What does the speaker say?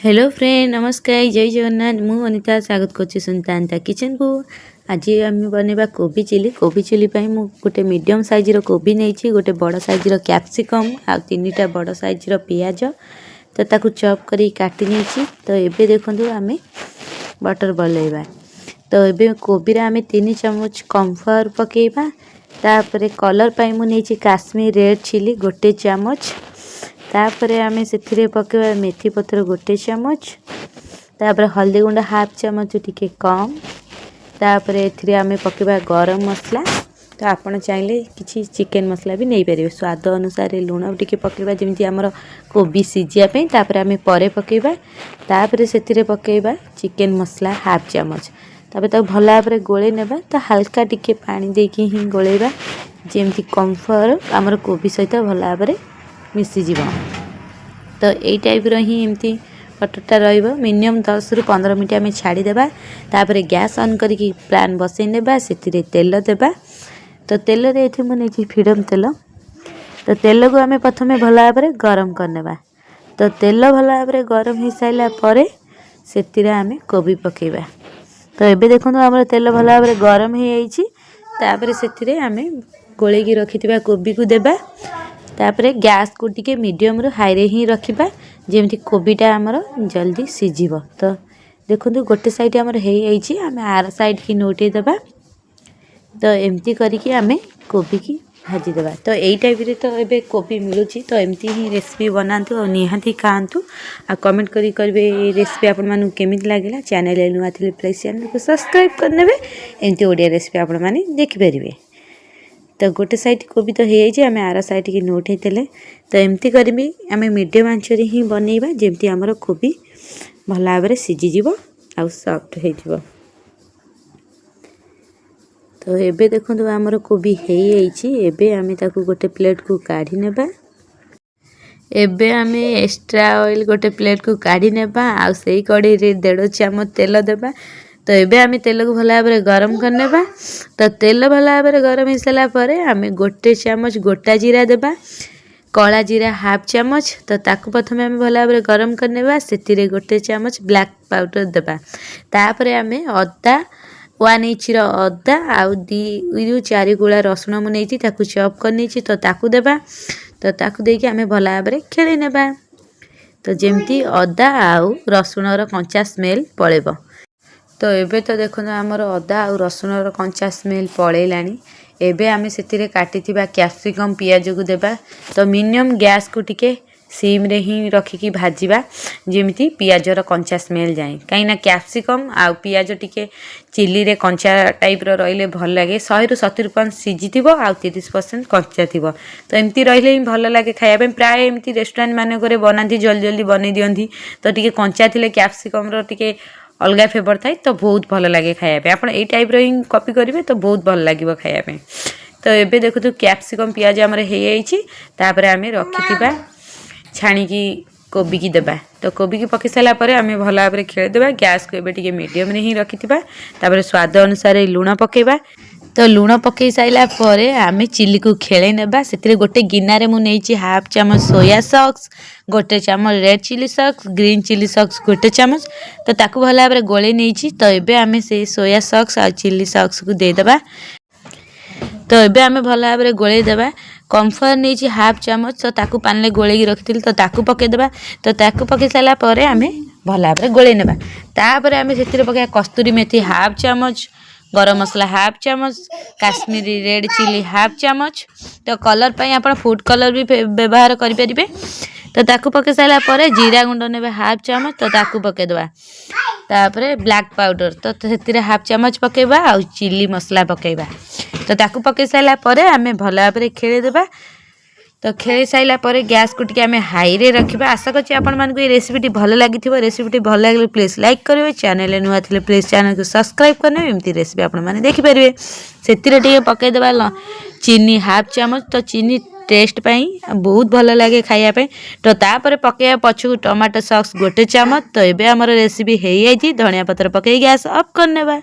Hello friend, ନମସ୍କାର, ଜୟ ଜଗନ୍ନାଥ। ମୁଁ ଅନିତା, ସ୍ୱାଗତ କରୁଛି ସୁନିତା ଅନିତା କିଚେନକୁ। ଆଜି ଆମେ ବନେଇବା କୋବି ଚିଲି। କୋବି ଚିଲି ପାଇଁ ମୁଁ ଗୋଟେ ମିଡ଼ିୟମ୍ ସାଇଜ୍ର କୋବି ନେଇଛି, ଗୋଟେ ବଡ଼ ସାଇଜ୍ର କ୍ୟାପ୍ସିକମ୍ ଆଉ ତିନିଟା ବଡ଼ ସାଇଜ୍ର ପିଆଜ। ତ ତାକୁ ଚପ୍ କରିକି କାଟି ନେଇଛି। ତ ଏବେ ଦେଖନ୍ତୁ, ଆମେ ବଟର୍ ବନେଇବା। ତ ଏବେ କୋବିରେ ଆମେ 3 ଚାମଚ କର୍ଣ୍ଣଫ୍ଲାୱାର ପକାଇବା। ତାପରେ କଲର୍ ପାଇଁ ମୁଁ ନେଇଛି କାଶ୍ମୀର ରେଡ଼୍ ଚିଲି ଗୋଟେ ଚାମଚ। ତାପରେ ଆମେ ସେଥିରେ ପକାଇବା ମେଥି ପତ୍ର ଗୋଟେ ଚାମଚ। ତାପରେ ହଳଦୀ ଗୁଣ୍ଡ ହାଫ୍ ଚାମଚ, ଟିକେ କମ୍। ତାପରେ ଏଥିରେ ଆମେ ପକାଇବା ଗରମ ମସଲା। ତ ଆପଣ ଚାହିଁଲେ କିଛି ଚିକେନ୍ ମସଲା ବି ନେଇପାରିବେ। ସ୍ୱାଦ ଅନୁସାରେ ଲୁଣ ଟିକେ ପକାଇବା, ଯେମିତି ଆମର କୋବି ସିଝିବା ପାଇଁ। ତାପରେ ଆମେ ପରେ ପକାଇବା। ତାପରେ ସେଥିରେ ପକାଇବା ଚିକେନ୍ ମସଲା ହାଫ୍ ଚାମଚ। ତାପରେ ତାକୁ ଭଲ ଭାବରେ ଗୋଳେଇ ନେବା। ତ ହାଲକା ଟିକେ ପାଣି ଦେଇକି ହିଁ ଗୋଳେଇବା, ଯେମିତି କର୍ଣ୍ଣଫ୍ଲାୱାର ଆମର କୋବି ସହିତ ଭଲ ଭାବରେ ମିଶିଯିବ। ତ ଏଇ ଟାଇପ୍ର ହିଁ ଏମିତି ବଟରଟା ରହିବ। ମିନିମମ୍ 10ରୁ 15 ମିନିଟ୍ ଆମେ ଛାଡ଼ିଦେବା। ତାପରେ ଗ୍ୟାସ୍ ଅନ୍ କରିକି ପ୍ୟାନ୍ ବସେଇ ନେବା। ସେଥିରେ ତେଲ ଦେବା। ତ ତେଲରେ ଏଠି ମୁଁ ନେଇଛି ଫ୍ରିଡ଼ମ୍ ତେଲ। ତ ତେଲକୁ ଆମେ ପ୍ରଥମେ ଭଲ ଭାବରେ ଗରମ କରିନେବା। ତ ତେଲ ଭଲ ଭାବରେ ଗରମ ହେଇସାରିଲା ପରେ ସେଥିରେ ଆମେ କୋବି ପକାଇବା। ତ ଏବେ ଦେଖନ୍ତୁ, ଆମର ତେଲ ଭଲ ଭାବରେ ଗରମ ହେଇଯାଇଛି। ତାପରେ ସେଥିରେ ଆମେ ଗୋଳେଇକି ରଖିଥିବା କୋବିକୁ ଦେବା। ତାପରେ ଗ୍ୟାସ୍କୁ ଟିକେ ମିଡ଼ିୟମରୁ ହାଇରେ ହିଁ ରଖିବା, ଯେମିତି କୋବିଟା ଆମର ଜଲ୍ଦି ସିଝିବ। ତ ଦେଖନ୍ତୁ, ଗୋଟେ ସାଇଡ଼୍ ଆମର ହେଇଯାଇଛି। ଆମେ ଆର ସାଇଡ଼୍କି ନଉଟେଇ ଦେବା। ତ ଏମିତି କରିକି ଆମେ କୋବିକି ଭାଜିଦେବା। ତ ଏଇ ଟାଇପ୍ରେ ତ ଏବେ କୋବି ମିଳୁଛି। ତ ଏମିତି ହିଁ ରେସିପି ବନାନ୍ତୁ ଆଉ ନିହାତି ଖାଆନ୍ତୁ। ଆଉ କମେଣ୍ଟ କରି କରିବେ, ଏଇ ରେସିପି ଆପଣମାନଙ୍କୁ କେମିତି ଲାଗିଲା। ଚ୍ୟାନେଲରେ ନୂଆ ଥିଲେ ପ୍ଲିଜ୍ ଚ୍ୟାନେଲକୁ ସବସ୍କ୍ରାଇବ୍ କରିନେବେ। ଏମିତି ଓଡ଼ିଆ ରେସିପି ଆପଣମାନେ ଦେଖିପାରିବେ। ତ ଗୋଟେ ସାଇଡ଼୍ କୋବି ତ ହେଇଯାଇଛି, ଆମେ ଆର ସାଇଡ଼୍କି ନଉଟେଇ ଦେଲେ। ତ ଏମିତି କରିବି, ଆମେ ମିଡ଼ିୟମ୍ ଆଞ୍ଚରେ ହିଁ ବନେଇବା, ଯେମିତି ଆମର କୋବି ଭଲ ଭାବରେ ସିଝିଯିବ ଆଉ ସଫ୍ଟ ହେଇଯିବ। ତ ଏବେ ଦେଖନ୍ତୁ, ଆମର କୋବି ହେଇଯାଇଛି। ଏବେ ଆମେ ତାକୁ ଗୋଟେ ପ୍ଲେଟ୍କୁ କାଢ଼ି ନେବା। ଏବେ ଆମେ ଏକ୍ସଟ୍ରା ଅଏଲ୍ ଗୋଟେ ପ୍ଲେଟ୍କୁ କାଢ଼ି ନେବା ଆଉ ସେଇ କଢ଼େଇରେ ଦେଢ଼ ଚାମଚ ତେଲ ଦେବା। ତ ଏବେ ଆମେ ତେଲକୁ ଭଲ ଭାବରେ ଗରମ କରିନେବା। ତ ତେଲ ଭଲ ଭାବରେ ଗରମ ହେଇସାରିଲା ପରେ ଆମେ ଗୋଟେ ଚାମଚ ଗୋଟା ଜିରା ଦେବା, କଳା ଜିରା ହାଫ୍ ଚାମଚ। ତ ତାକୁ ପ୍ରଥମେ ଆମେ ଭଲ ଭାବରେ ଗରମ କରିନେବା। ସେଥିରେ ଗୋଟେ ଚାମଚ ବ୍ଲାକ୍ ପାଉଡ଼ର ଦେବା। ତାପରେ ଆମେ ଅଦା, 1 ଇଞ୍ଚର ଅଦା ଆଉ 2ରୁ 4 ଗୁଳା ରସୁଣ ମୁଁ ନେଇଛି, ତାକୁ ଚପ୍ କରିନେଇଛି, ତ ତାକୁ ଦେବା। ତ ତାକୁ ଦେଇକି ଆମେ ଭଲ ଭାବରେ ଖେଳେଇ ନେବା, ତ ଯେମିତି ଅଦା ଆଉ ରସୁଣର କଞ୍ଚା ସ୍ମେଲ୍ ପଳେଇବ। ତ ଏବେ ତ ଦେଖନ୍ତୁ, ଆମର ଅଦା ଆଉ ରସୁଣର କଞ୍ଚା ସ୍ମେଲ୍ ପଳେଇଲାଣି। ଏବେ ଆମେ ସେଥିରେ କାଟିଥିବା କ୍ୟାପ୍ସିକମ୍, ପିଆଜକୁ ଦେବା। ତ ମିନିମମ୍ ଗ୍ୟାସ୍କୁ ଟିକେ ସିମ୍ରେ ହିଁ ରଖିକି ଭାଜିବା, ଯେମିତି ପିଆଜର କଞ୍ଚା ସ୍ମେଲ୍ ଯାଏ। କାହିଁକିନା କ୍ୟାପ୍ସିକମ୍ ଆଉ ପିଆଜ ଟିକେ ଚିଲିରେ କଞ୍ଚା ଟାଇପ୍ର ରହିଲେ ଭଲ ଲାଗେ। 100ରୁ 70% ସିଝିଥିବ ଆଉ 30% କଞ୍ଚା ଥିବ। ତ ଏମିତି ରହିଲେ ହିଁ ଭଲ ଲାଗେ ଖାଇବା ପାଇଁ। ପ୍ରାୟ ଏମିତି ରେଷ୍ଟୁରାଣ୍ଟ ମାନଙ୍କରେ ବନାନ୍ତି, ଜଲ୍ଦି ଜଲ୍ଦି ବନେଇ ଦିଅନ୍ତି। ତ ଟିକେ କଞ୍ଚା ଥିଲେ କ୍ୟାପ୍ସିକମ୍ର ଟିକେ ଅଲଗା ଫ୍ଲେଭର୍ ଥାଏ, ତ ବହୁତ ଭଲ ଲାଗେ ଖାଇବା ପାଇଁ। ଆପଣ ଏଇ ଟାଇପ୍ର ହିଁ କପି କରିବେ, ତ ବହୁତ ଭଲ ଲାଗିବ ଖାଇବା ପାଇଁ। ତ ଏବେ ଦେଖନ୍ତୁ, କ୍ୟାପ୍ସିକମ୍, ପିଆଜ ଆମର ହେଇଯାଇଛି। ତାପରେ ଆମେ ରଖିଥିବା ଛାଣିକି କୋବିକି ଦେବା। ତ କୋବିକି ପକାଇ ସାରିଲା ପରେ ଆମେ ଭଲ ଭାବରେ ଖେଳିଦେବା। ଗ୍ୟାସ୍କୁ ଏବେ ଟିକେ ମିଡ଼ିୟମରେ ହିଁ ରଖିଥିବା। ତାପରେ ସ୍ୱାଦ ଅନୁସାରେ ଲୁଣ ପକାଇବା। ତ ଲୁଣ ପକାଇ ସାରିଲା ପରେ ଆମେ ଚିଲିକୁ ଖେଳେଇ ନେବା। ସେଥିରେ ଗୋଟେ ଗିନାରେ ମୁଁ ନେଇଛି ହାଫ୍ ଚାମଚ ସୋୟା ସସ୍, ଗୋଟେ ଚାମଚ red chilli sauce, green chilli sauce ଗୋଟେ ଚାମଚ। ତ ତାକୁ ଭଲ ଭାବରେ ଗୋଳେଇ ନେଇଛି। ତ ଏବେ ଆମେ ସେଇ ସୋୟା ସସ୍ ଆଉ ଚିଲି ସସ୍କୁ ଦେଇଦେବା। ତ ଏବେ ଆମେ ଭଲ ଭାବରେ ଗୋଳେଇ ଦେବା। କର୍ଣ୍ଣଫ୍ଲାୱାର ନେଇଛି ହାଫ୍ ଚାମଚ, ତ ତାକୁ ପାଣିରେ ଗୋଳେଇକି ରଖିଥିଲି, ତ ତାକୁ ପକାଇଦେବା। ତ ତାକୁ ପକାଇ ସାରିଲା ପରେ ଆମେ ଭଲ ଭାବରେ ଗୋଳେଇ ନେବା। ତାପରେ ଆମେ ସେଥିରେ ପକାଇବା କସ୍ତୁରୀ ମେଥି ହାଫ୍ ଚାମଚ, ଗରମ ମସଲା ହାଫ୍ ଚାମଚ, କାଶ୍ମୀରୀ ରେଡ଼୍ ଚିଲି ହାଫ୍ ଚାମଚ। ତ କଲର୍ ପାଇଁ ଆପଣ ଫୁଡ଼୍ କଲର୍ ବି ବ୍ୟବହାର କରିପାରିବେ। ତ ତାକୁ ପକାଇ ସାରିଲା ପରେ ଜିରା ଗୁଣ୍ଡ ନେବେ ହାଫ୍ ଚାମଚ, ତ ତାକୁ ପକାଇଦେବା। ତାପରେ ବ୍ଲାକ୍ ପାଉଡ଼ର, ତ ସେଥିରେ ହାଫ୍ ଚାମଚ ପକାଇବା ଆଉ ଚିଲି ମସଲା ପକାଇବା। ତ ତାକୁ ପକାଇ ସାରିଲା ପରେ ଆମେ ଭଲ ଭାବରେ ଖେଳେଇଦେବା। ତ ଖେଳେଇ ସାରିଲା ପରେ ଗ୍ୟାସ୍କୁ ଟିକେ ଆମେ ହାଇରେ ରଖିବା। ଆଶା କରୁଛି ଆପଣମାନଙ୍କୁ ଏଇ ରେସିପିଟି ଭଲ ଲାଗିଥିବ। ରେସିପିଟି ଭଲ ଲାଗିଲେ ପ୍ଲିଜ୍ ଲାଇକ୍ କରିବେ। ଚ୍ୟାନେଲରେ ନୂଆ ଥିଲେ ପ୍ଲିଜ୍ ଚ୍ୟାନେଲକୁ ସବସ୍କ୍ରାଇବ୍ କରିନେବେ। ଏମିତି ରେସିପି ଆପଣମାନେ ଦେଖିପାରିବେ। ସେଥିରେ ଟିକେ ପକାଇଦେବା ଚିନି ହାଫ୍ ଚାମଚ। ତ ଚିନି ଟେଷ୍ଟ ପାଇଁ ବହୁତ ଭଲ ଲାଗେ ଖାଇବା ପାଇଁ। ତ ତାପରେ ପକାଇବା ପଛକୁ ଟମାଟୋ ସସ୍ ଗୋଟେ ଚାମଚ। ତ ଏବେ ଆମର ରେସିପି ହେଇଯାଇଛି। ଧନିଆ ପତ୍ର ପକାଇ ଗ୍ୟାସ୍ ଅଫ୍ କରିନେବା।